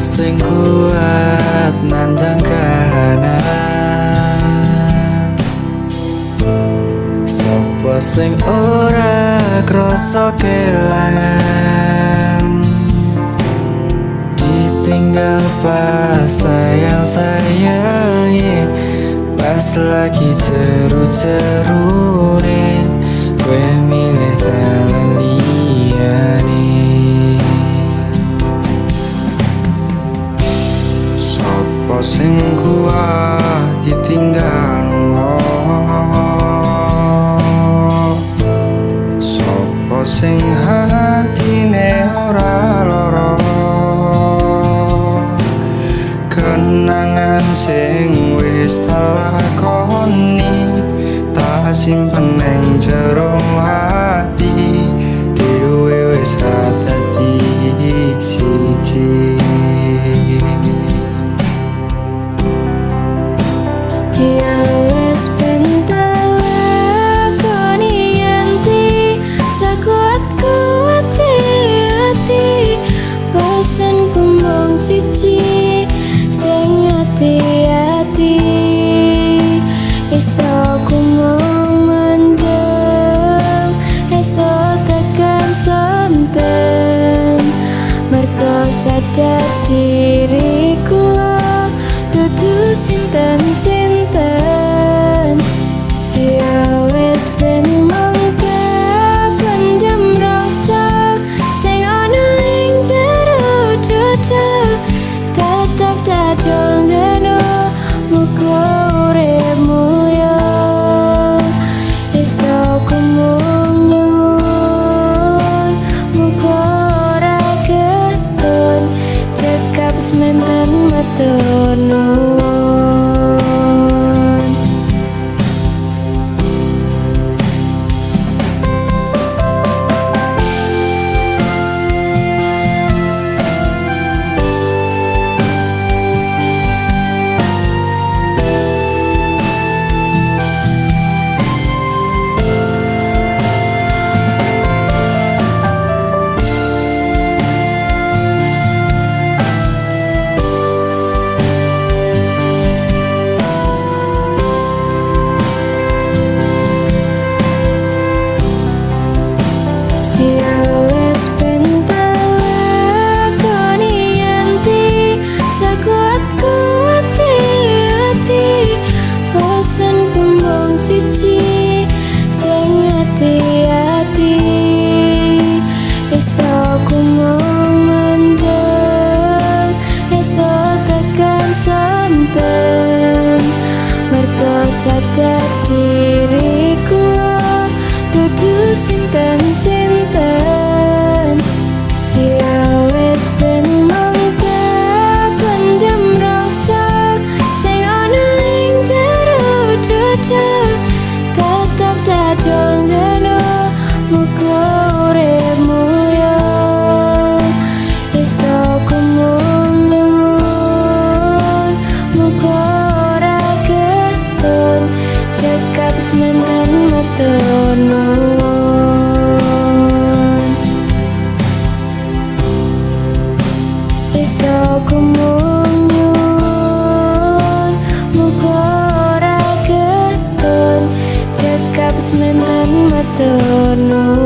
Sing kuat nandang kahanan? Sopo sing ora krasa kelangan? Ditinggal pas sayang-sayange, pas lagi jeru-jerune, kowe milih dalan liyane. Sopo sing kuat ditinggal lunga? Sopo sing hatine ora lara? Kenangan sing wis telakoni tak simpen ning jero ati, dhewe wis ra dadi siji. Ya wis ben lakoni yen sakuat-kuate ati, pesenku mung siji, sing ati-ati. Iso ku mung mendem, esok tekan sonten, mergo sadar diriku dudu sinten-sinten. Ya wis ben mung pendem rasa sing ana ing jero dada, tetep tak dongano muga urip mulya. Iso ku mung nyuwun muga ora getun, cekap sementen matur nuwun. Ya wis ben lakoni yen sakuat-kuate ati, pesenku mung siji, sing ati-ati. Iso ku mung mendem, esok tekan sonten, mergo sadar diriku dudu sinten-sinten. Ya wis ben mung pendem rasa sing ana ing jero dada, tetep tak dongano muga urip mulya. Iso ku mung nyuwun muga ora getun, cekap sementen matur nuwun. Iso ku mung nyuwun muga ora getun, cekap sementen matur nuwun.